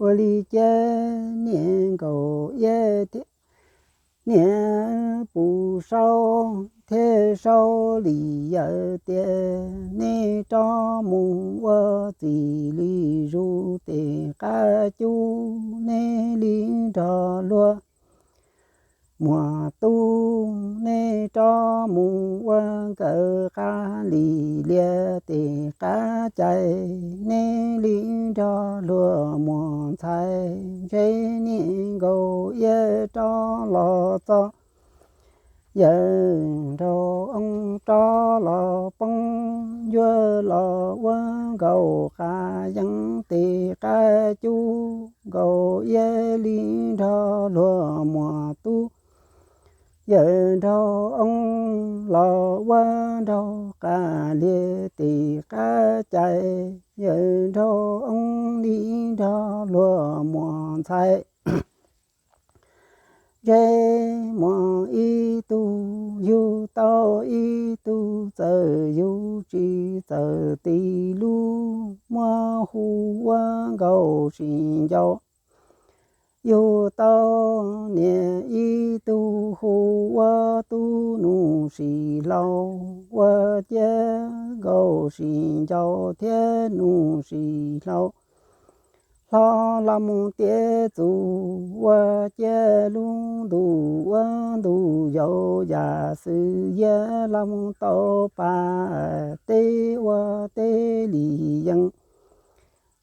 Ua li ces niam Nkaus Iab thiab niam Pus Saub thiaj sau li yawm tias, nej rov mus ua txim li zus tes qab cub, nej li nrog luag muam tub, nej rov mus ua nkawd qab li liaj tes qab cai, nej li nrog luag muam ntxhais, ntshe niam Nkaus Iab rov los txog, yawm nraug Oob rov los poob, yuav los ua nkaus qab yeeb tes qab cub, Nkaus Iab li nrog luag muam tub, yawm nraug Oob los ua nraug qab liaj tes qab cai, yawm nraug Oob li nrog luag muam ntxhais. Ntshe muaj ib tug yug tau ib tug, txawm yug tsis txawm tij lub, muab hu ua Nkaus Sis Ncau. Yug tau niam ib tug hu ua Tub Nus Sis Hlau, ua ciav Nkaus Sis Ncau thiab Nus Sis Hlau hlob los mus tiav txus, ua ciav lub ntuj ua ntuj yau yam xwm yias los mus tau pas teb ua teb li yees,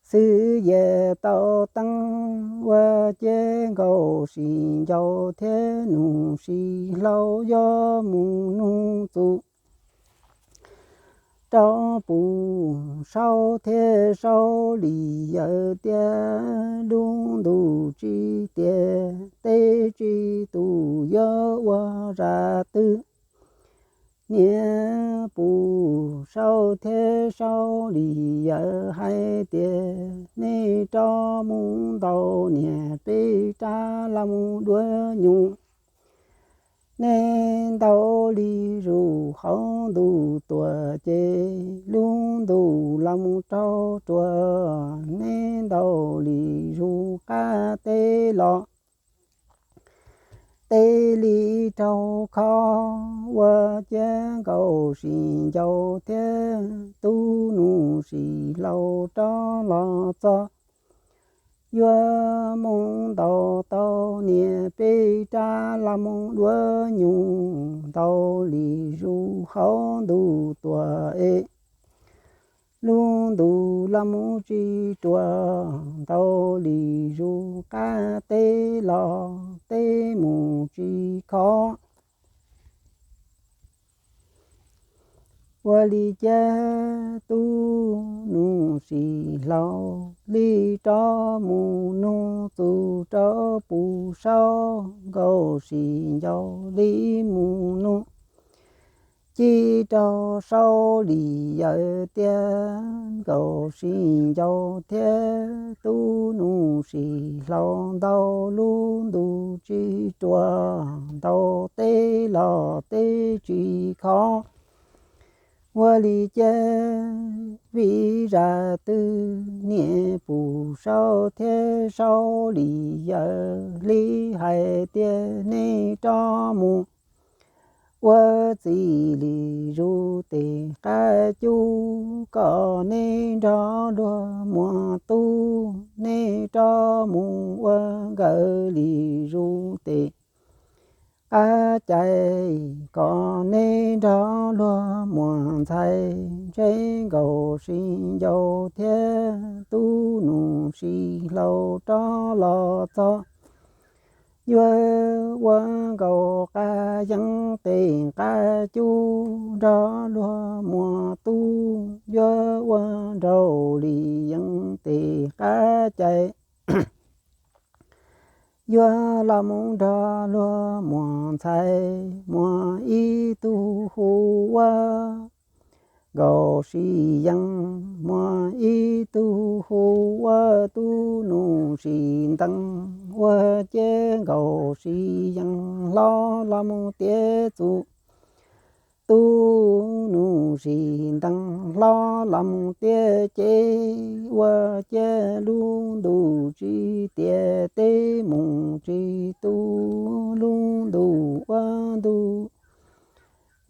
xwm yias tau teeb, ua ciav Nkaus Sis Ncau thiab Nus Sis Hlau yuav mus nug txus rau Pus Saub thiab Saub li yawm tias, lub ntuj tsis tias teb tsis tus yuav ua zaj twg. Niam Pus Saub thiab Saub li yawm hais tias, nej rov mus ntaus niam peb rab los mus duab nyuj, nej ntaus li zus hauv ntuj tuaj ces lub ntuj los mus raug ruas, nej ntaus li zus qab teb los teb li raug khob, ua ciav Nkaus Sis Ncau thiab Tub Nus Sis Hlau rov los txog, yuav mus ntaus tau niam peb rab los mus duab nyuj, ntaus li zus hauv ntuj tuaj es lub ntuj los mus tsis ruas, ntaus li zus qab teb los teb mus tsis khob. Ua li cas Tub Nus Sis Hlau li rov mus nug txus rau Pus Saub, Nkaus Sis Ncau li mus nug ci rau Saub li yawm tias, Nkaus Sis Ncau thiab Tub Nus Sis Hlau ntaus lub ntuj tsis ruas, ntaus teb los teb tsis khob. Ua li cas vim zaj twg niam Pus Saub thiab Saub li yawm li hais tias nej rov mus ua txim li zus tes qab cub, kom nej nrog luag muam tub, nej rov mus ua nkawd li zus tes qab cai, kom nej nrog luag muam ntxhais, ntshe Nkaus Sis Ncau thiab Tub Nus Sis Hlau rov los txog, yuav ua nkaus qab yeeb tes qab cub, nrog luag muam tub yuav ua nraug li yeeb tes qab cai, yuav los mus nrog luag muam ntxhais, muaj ib tug hu ua Nkaus Sis Yeeb, muaj ib tug hu ua Tub Nus Sis Ntees, ua ciav Nkaus Sis Yeeb hlob los mus tiav txus tub nus sis ntees hlob los mus tiaj ces ua ciav lub ntuj tsis tiaj teb mus tsis tu lub ntuj ua ntuj.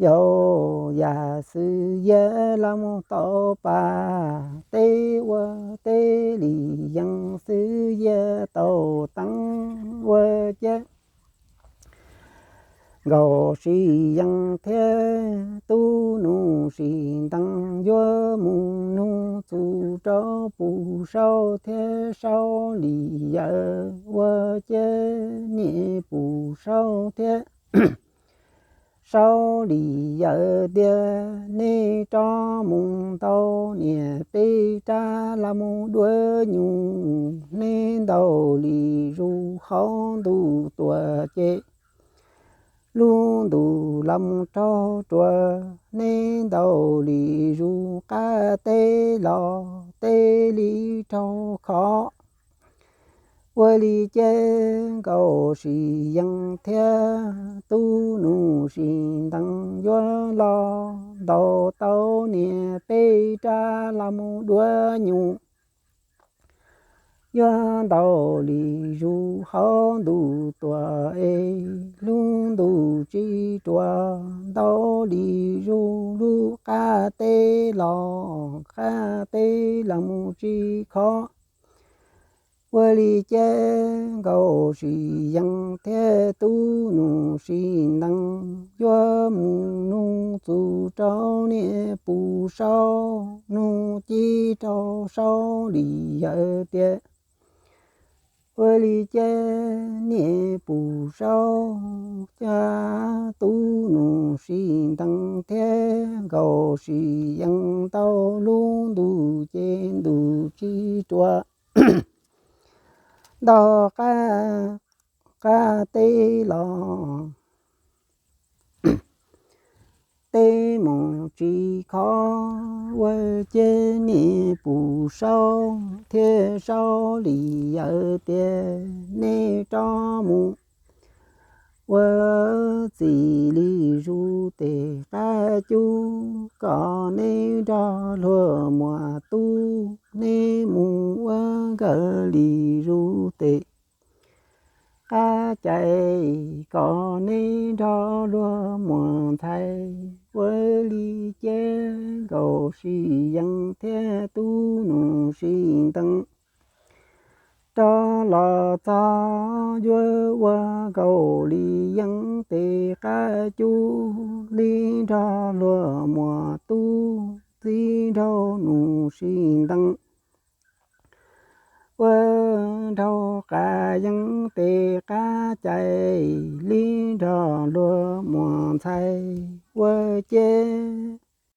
Yau yam xwm yias los mus tau pas teb ua teb li yees xwm yias tau teeb ua ciav nkaus sis yees thiab tub nus sis ntees yuav mus nug txus rau puj saub thiab saub li yawm ua ciav niam puj saub thiab saub li yawm tias nej rov mus ntaus niam peb rab los mus dua nyuj, neb ntaus li zus hauv ntuj tuaj ces lub ntuj los mus raug ruas, neb ntaus li zus qab teb los teb li raug khov. Ua li ces nkaus sis yees thiab tub nus sis ntees yuav los ntaus tau niam peb rab los mus dua nyuj. Yuav ntaus li zus hauv ntuj tuaj es lub ntuj tsis ruas, ntaus li zus lub qab teb los qab teb los mus tsis khov. Ua li ces nkaus sis yees thiab tub nus sis ntees yuav mus nug txus rau niam puj saub, nug cib rau saub li yawm tias ua li ces niam puj saub thiab tub nus sis ntees thiab nkaus sis yees ntaus lub ntuj ces ntuj tsis ruas, ntaus qab, qab teb los teb mus tsis khov. Ua ces niam puj saub thiab saub li yawm tias nej rov mus ua txij li zus tes qab cub, kom neb nrog luag muam tub, neb mus ua nkawm li zus tes qab cai, kom neb nrog luag muam ntxhais. Ua li ces nkaus sis yees thiab tub nus sis ntees rov los txog yuav ua nkaus li yees tes qab cub, li nrog luag muam tub, txij nraug nus sis ntees ua nraug qab yees tes qab cai, li nrog luag muam ntxhais. Ua ces